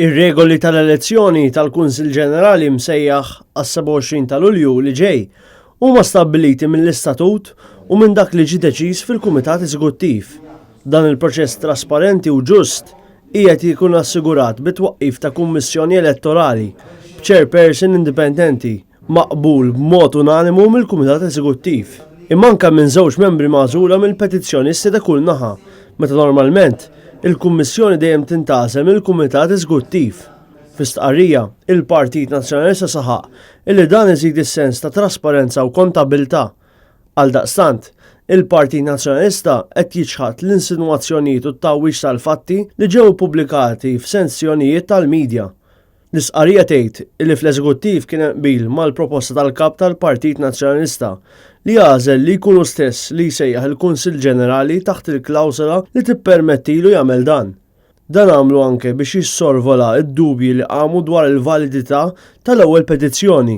Ir-regoli tal-elezzjoni tal-Kunsill Ġenerali msejjaħ għas-27 ta' Lulju li ġej huma stabbiliti mill-Istatut u minn dak li ġie deċiż fil-Kumitat Eżekuttiv. Dan il-proċess trasparenti u ġust qiegħed jkun assigurat bit-twaqqif ta' Kummissjoni Elettorali b'chairperson indipendenti maqbul b'mod unanimu mill-Kumitat Eżekuttiv, imma anke minn żewġ membri magħżula mill-petizzjonisti ta' kull naħa, meta normalment il-Kummissjoni dejjem tintgħażel mill-Kumitat Eżekuttiv. Fi stqarrija, il-Partit Nazzjonalista saħaq illi dan iżid is-sens ta' trasparenza u kontabilità. Għaldaqstant, il-Partit Nazzjonalista qed jiċħad l-insinwazzjonijiet u t-tgħawwiġ tal-fatti li ġew ippubblikati f'sensjonijiet tal-media. L-istqarrija tgħid illi fl-Eżekuttiv kien hemm qbil mal-proposta tal-Kap tal-Partit Nazzjonalista li għażel li jkun hu stess li jsejjaħ il-Kunsill Ġenerali taħt il-klawsola li tippermettilu jagħmel dan. Dan għamlu anke biex jissorvola d-dubji li qamu dwar il-validità tal-ewwel petizzjoni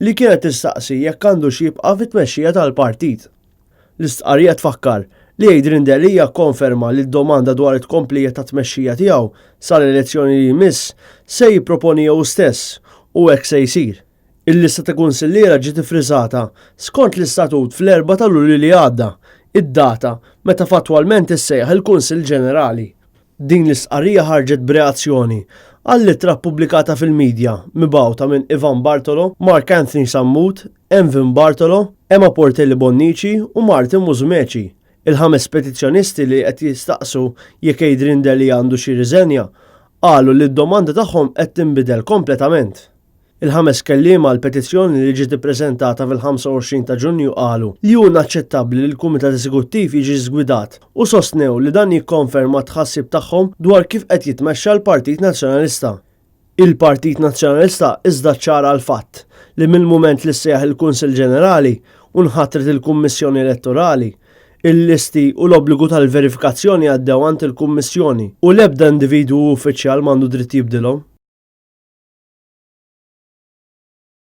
li kienet tistaqsi jekk għandux jibqa' fit-tmexxija tal-partit. L-istqarrija tfakkar li Adrian Delia kkonferma li d-domanda dwar it-tkomplija tat-tmexxija tiegħu sal-elezzjoni li jmiss se jipproponiha hu stess u hekk se jsir. Il-lista ta' kunsilliera ġiet iffriżata skont l-istatut fl-erbgħa ta' Lulju li għadda, id-data meta fattwalment issejjaħ il-Kunsill Ġenerali. Din l-istqarrija ħarġet b'reazzjoni għall-ittra ppubblikata fil-midja mibgħuta minn Ivan Bartolo, Mark Anthony Sammut, Emvin Bartolo, Emma Portelli Bonnici u Martin Musumeci, il-ħames petizzjonisti li qed jistaqsu jekk Adrian Delia għandux jirriżenja, qalu li d-domanda tagħhom qed tinbidel kompletament. Il-ħames kelliem għall-petizzjoni li ġiet ippreżentata fil-25 ta' Ġunju qalu li hu inaċċettabbli li l-Kumitat Eżekuttiv jiġi żgwidat u sostnew li dan jikkonferma t-tħassib tagħhom dwar kif qed jitmexxa l-Partit Nazzjonalista. Il-Partit Nazzjonalista iżda ċċara l-fatt li mill-mument li ssejjaħ il-Kunsill Ġenerali u nħatret il-Kummissjoni Elettorali, il-listi u l-obbligu tal-verifikazzjoni għaddew għand il-Kummissjoni u l-ebda individwu u uffiċjal m'għandu dritt jibdilhom.